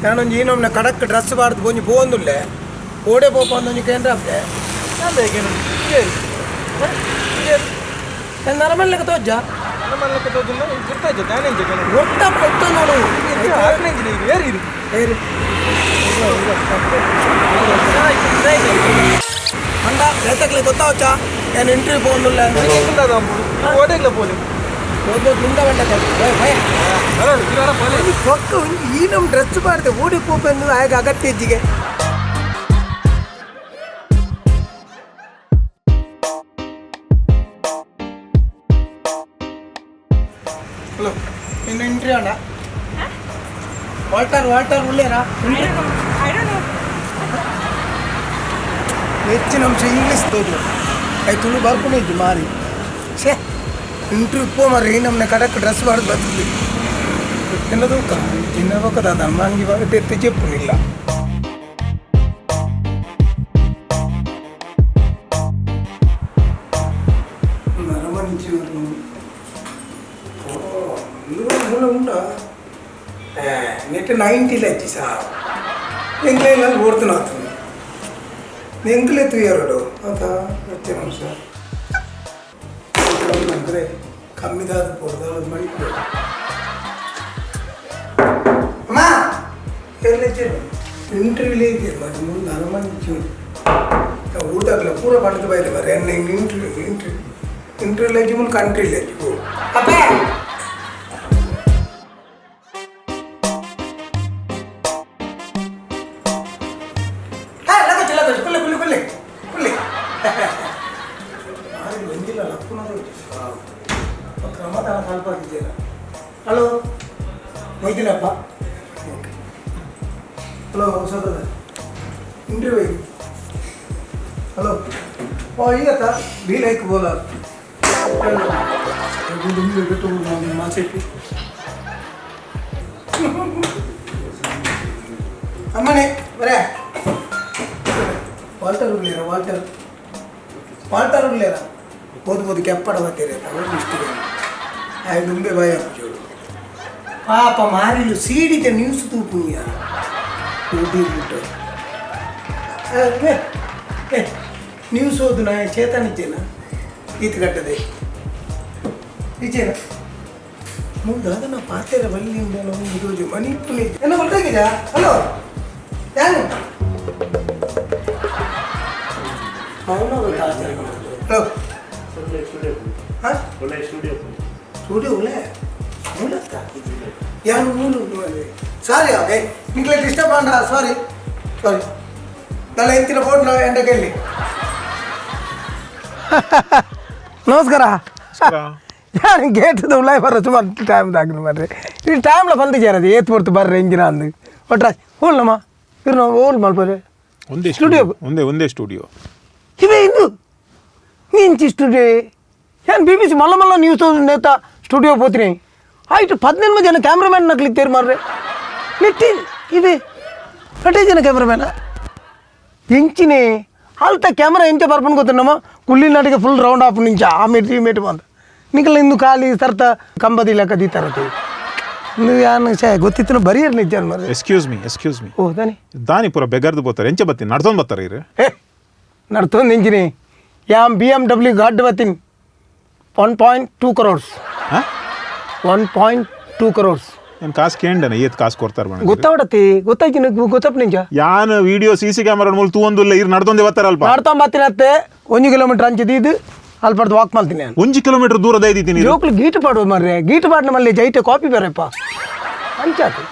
ನಾನೊಂದು ಈ ಕಡಕ್ ಡ್ರೆಸ್ ಬಾರ್ದು ಒಂಜಿ ಪೋವೊಂದುಲ್ಲೆ ಓಡೆ ಪೋಪ ಒಂಜಿ ಕೇಂದ್ರ ಆಪ್ಲೆ ನರಮಲ್ಲಕ್ಕೆ ತೋಜ ಒಟ್ಟ ಪೊತ್ತ ನೋಡು. ಏರು ಅಂಡ ಬೇತಕ್ಲೆ ಗೊತ್ತಾವಚ್ಚಾ ನಾನು ಇಂಟರ್ವ್ಯೂ ಪೋವೊಂದುಲ್ಲೆ. ಓಡೆಗ್ಲ ಪೋಲಿ. ಹೋದ್ ಮುಂದೆ ಬಂಡ ಭಯ. ಪೊಕ್ಕ ಈ ನಮ್ಮ ಡ್ರೆಸ್ ಬಾರ್ದೆ ಓಡಿ ಪೋಪೆಂದು ಆಗ ಅಗತ್ಯ ಇಜ್ಜಿಗೆ. ಹಲೋ, ಇನ್ನು ಇಂಟರ್ವ್ಯೂ ಅಣ್ಣ. ವಾಲ್ಟರ್ ವಾಲ್ಟರ್ ಉಳ್ಳೇರಾ? I don't know. ಹೆಚ್ಚಿನ ಅಂಶ ಇಂಗ್ಲೀಷ್ ತೋಜು I Tulu ಬರ್ಪುನ ಇಜ್ಜಿ ಮಾರಿ. ಛೇ, ಇಂಟರ್ವ್ಯೂ ಪೋ ಮಾರಿ. ಈ ನಮ್ಮನೆ ಕಡಕ್ ಡ್ರೆಸ್ ಬಾರ್ದು ಬರ್ತದೆ. ತಿನ್ನದು ತಿನ್ನಬೇಕದ ನಮ್ಮಂಗಿ ಬಾಗ ತೆತ್ತಿ ಚೆಪ್ಪುನಿಲ್ಲ. ನರಮನಿಂಚಿವರು ಉಂಡ ನೆಟ್ 90 ಅಜ್ಜಿ ಸಾರ್ ಎಂಗ್ಲೇನಲ್ಲಿ ಓಡ್ತನಾತು ಎಂಕ್ಲೆ ತುಯ್ಯರಡು ಅದ ಹೆಚ್ಚಿನ ಅಂಶ ಅಂದರೆ ಕಮ್ಮಿದಾದ ಪೋಡ್ದು ಮಣಿಪು ಅಮ್ಮ ಎಲ್ಲಿಚ್ಚರು ಇಂಟರ್ವ್ಯೂಲೇ ಇದೆ మరి ಮುಂದೆ ಅನುಮಾನಿಂಚು. ಊಟಕ್ಲ ಪೂರ ಪಡೆದು ಬೈದೆ ಬರ್ರಿ ಎನ್ನ interview interview interview ಲೆಜ್ಜು ಮುಂದೆ ಕಂಟ್ರಿ ಲೆಜ್ಜು ಅಪ್ಪೇ. ಹಾ ಲಗಚ್ ಲಗಚ್ ಕುಲ್ಲೆ ಕುಲ್ಲೆ ಕುಲ್ಲೆ ಕುಲ್ಲೆ ಮಾರಿ ಬಂದಿಲ್ಲ ಲಕ್ಕುನದು ಕ್ರಮದಾನ ಸ್ವಲ್ಪ ಆಗಿದ್ದೀರ. ಹಲೋ ಮೊಯ್ದಿನಪ್ಪ. ಓಕೆ, ಹಲೋ ಸದದ ಇಂಟರ್ವ್ಯೂ. ಹಲೋ, ಓ ಈಗತ್ತ ಬಿ ಲೈಕ್ ಬೋಲ ಮಾಸೆಟ್ಟಿ ಅಮ್ಮನೆ ಬರೇ. ವಾಲ್ಟರ್ ಉಳ್ಳೇರ? ವಾಲ್ಟರ್ ವಾಲ್ಟರ್ ಉಳ್ಳೇರ? ಬೋದು ಬೋದು ಕೆಪ್ಪಡ ಬತ್ತೀರಿ ಇಷ್ಟು ಆಯ್ತು ದುಂಬೆ ಬಾಯ್ ಚೂಡು ಪಾಪ ಮಾರಿಲು ಸೀಡಿದ ನ್ಯೂಸ್ ತೂಪುನಿಯ ಬಿಟ್ಟು ನ್ಯೂಸ್ ಓದು. ನಾ ಚೇತನ ಇಚ್ಚೇನ ಈತ ಕಟ್ಟದೆ ಇಚ್ಚೇನ ಮುಂದೆ ಅದನ್ನ ಪಾತೆರ ಬಲ್ಲಿ ಒಂದು ಮಣಿಪುನಿ ಏನ ಗೊತ್ತಾಗಿದೆಯಾ? ಹಲೋ, ಯಾರು? ಹಲೋ, ಹಾಂ, ಸ್ಟುಡಿಯೋ ಉಳ್ಳೆ ಮೂಲತ್ತ ಯಾರು ಮೂಲು. ಸಾರಿ, ಅದೇ ನಿಂಗೆ ಡಿಸ್ಟರ್ಬ್ ಮಾಡ. ಸಾರಿ ಸಾರಿ. ನಾಳೆ ಎಂತಿನ ಬೋರ್ಡ್ ಎಂಡ ಕೇಳಿ. ನಮಸ್ಕಾರ. ಯಾರು ಗೇಟದ ಉಳ್ಳಾಯ ಬರೋ ಸುಮಾರು ಟೈಮ್ ದಾಗ್ದು ಬರ್ರಿ. ಈ ಟೈಮ್ಲ ಬಂದು ചേರದು ಏತ್ ಪೊರ್ತು ಬರ್ರಿ ಎಂಜಿನ ಅಂದು ಒಟ್ಟ ಹೋಲ್ನಮ್ಮ ಇರು ಹೋಲ್ ಮಲ್ಪರೆ. ಒಂದೇ ಸ್ಟುಡಿಯೋ. ಒಂದೇ ಒಂದೇ ಸ್ಟುಡಿಯೋ. ಇವೇ ಇಂದು ನಿಂಚಿ ಸ್ಟುಡಿಯೋ ಏನು B B C ಮಲ್ಲ ಮಲ್ಲ ನ್ಯೂಸ್ ನೇತ ಸ್ಟುಡಿಯೋ ಪೋತೀನಿ ಆಯ್ತು. 18 ಜನ ಕ್ಯಾಮ್ರಾಮ್ಯಾನ್ ನಕ್ಲಿತ್ತೇರು ಮಾರ್ರೆ. ನೆಟ್ಟಿ ಇದೆ ಅಟೇ ಜನ ಕ್ಯಾಮ್ರಾಮ್ಯಾನ ಎಂಚಿನೇ ಅಲ್ತ ಕ್ಯಾಮ್ರಾ ಎಂಚ ಬರ್ಪನ್ ಗೊತ್ತಮ್ಮ. ಕುಳ್ಳಿ ನಾಟಿಗೆ full round of ನಿಂಚ ಆ ಮೇಟ್ ಈ ಮೇಟ್ ಬಂದ ನಿಕಲ ಇಂದು ಖಾಲಿ ಸರ್ತ ಕಂಬದಿ ಲೆಕ್ಕ ದೀತಾರತಿ ಇಂದು ಯಾನು ಛೇ ಗೊತ್ತಿತ್ತು ಬರಿಯರ್ ನಿಜ ಮಾರ್ರೆ. Excuse me, excuse me. ಓ ದಾನಿ? ದಾನಿ ಪೂರ ಬೆಗರ್ದು ಬೋತಾರೆ, ಎಂಚ ಬತ್ತೀನಿ, ನಡ್ದೊಂದು ಬರ್ತಾರೆ ಇರು. ಏ ನಡ್ತೊಂದು ಇಂಜಿನಿ yam B M W ಗಾಡ್ ಬತ್ತೀನಿ. 1.2 ಕ್ರೋರ್ಸ್. ಹಾಂ? 1.2 ಕ್ರೋರ್ಸ್. ಏನು ಕಾಸು ಕೇಂಡನ ಏತ್ ಕಾಸು ಕೊಡ್ತಾರೆ ಬಣ್ಣ? ಗೊತ್ತಾವಡತಿ ಗೊತ್ತಾಯ್ತು ಗೊತ್ತಪ್ಪ ನಿಂಚ. ಯಾನ್ video C C camera ಮೂಲ ತೂವೊಂದುಲ್ಲ, ಇರು ನಡ್ದೊಂದೇ ಬರ್ತಾರಲ್ಪ. ನಡ್ತೊಂಬತ್ತಿನ ಅತ್ತೆ 1 ಕಿಲೋಮೀಟರ್ ಅಂಚಿದ್ದು ಇದು ಅಲ್ಪಡ್ದು ವಾಕ್ ಮಾಡ್ತೀನಿ ನಾನು. 1 ಕಿಲೋಮೀಟರ್ ದೂರದ ಇದ್ದೀನಿ. ಜೋಕ್ಲು ಗೀಟು ಪಾಡುವ ಮಾರ್ರೆ. ಗೀಟು ಪಾಡಿನ ಮಲ್ಲಿ ಜೈಟೆ ಕಾಪಿ ಬೇರೆಪ್ಪ ಅಂಚಾತು.